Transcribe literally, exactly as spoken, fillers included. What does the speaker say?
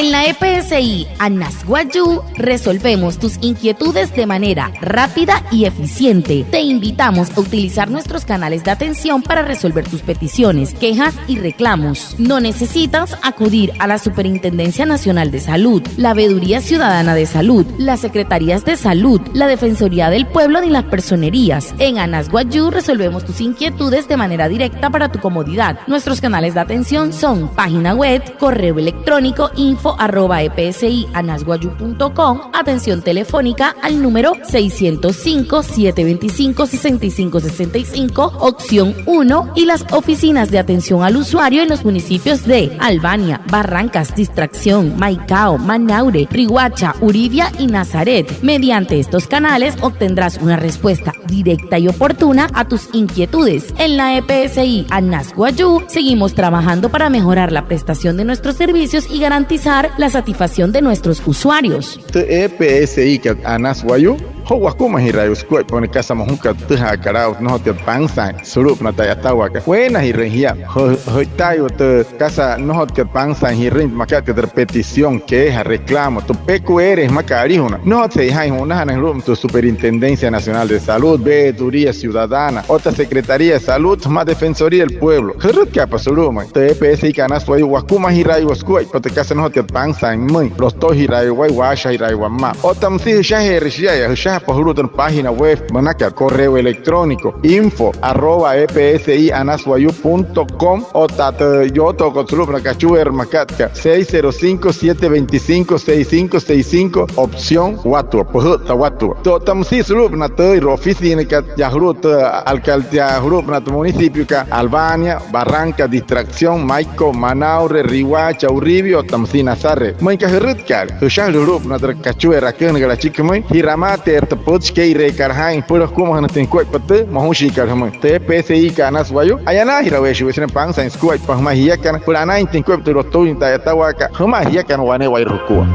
En la E P S I Anas Wayuu resolvemos tus inquietudes de manera rápida y eficiente. Te invitamos a utilizar nuestros canales de atención para resolver tus peticiones, quejas y reclamos. No necesitas acudir a la Superintendencia Nacional de Salud, la Veeduría Ciudadana de Salud, las Secretarías de Salud, la Defensoría del Pueblo ni las personerías. En Anas Wayuu resolvemos tus inquietudes de manera directa para tu comodidad. Nuestros canales de atención son página web, correo electrónico info arroba E P S I Anas Wayuu punto com, atención telefónica al número seiscientos cinco, siete veinticinco, sesenta y cinco sesenta y cinco, opción uno, y las oficinas de atención al usuario en los municipios de Albania, Barrancas, Distracción, Maicao, Manaure, Riohacha, Uribia y Nazaret. Mediante estos canales obtendrás una respuesta directa y oportuna a tus inquietudes. En la E P S I Anas Wayuu seguimos trabajando para mejorar la prestación de nuestros servicios y garantizar la satisfacción de nuestros usuarios. Tü E P S I kat Anas Wayuu, joo wakumajiraain sukuaippa wane kasa mojukat pütüjaakat aa'u, nnojotsükat pansaain sulu'upünaa tü a'yatawaakat. Weenajirüin jia, jü-, jü'itaaiwa tü kasa nnojotsükat pansaain ji'rüin makat aka tü petición, queja, reclamo, tü P Q R jümakat alijuna. Nnojotsü che'ojaain ju'unajanain sulu'umüin tü Superintendencia Nacional de Salud, Veeduría Ciudadana, otta Secretaría de Salud, sümaa Defensoría del Pueblo. Jürütka'apa sulu'umüin tü E P S I kat Anas Wayuu, wakumajiraaiwa sukuaippa tü kasa nnojotsükat pansaain pümüin, lotujiraaiwa waya, waashajiraaiwa pümaa. Otta müsia jüshajeere shia'aya, jüshajapa sulu'u tü página web münakat correo electrónico info arroba E P S I Anas Wayuu punto com, otta tü yootookot sulu'upünaa kachueerü makat aka seis cero cinco, siete veinticinco, seis cinco seis cinco, opción watua, püjü'tta watua. Tü, otta müsia sulu'upünaa tü oficinakat yaa sulu'u tü alcal-, yaa sulu'upünaa tü municipiokat Albania, Barranca, Distracción, Maicao, Manaure, Riohacha, Uribia, otta müsia Nazaret. Müinka jürütkaale, jüshajüle sulu'upünaa tü kachueerü aküjünakat achiki jümüin, ji'ramaateerü tü pütchi kee'ireekat jaa'in süpüla jukumajünüinjatüin sukuaippa tü mojushiikat jümüin. Tü E P S I kat Anas Wayuu, a'yanaajiraweeshii waya sünain pansaain sukuaippa jümaa jiakana süpüla anainjatüin sukuaippa tü lotuin tü a'yatawaakat jümaa jiakana wane'ewai jukua.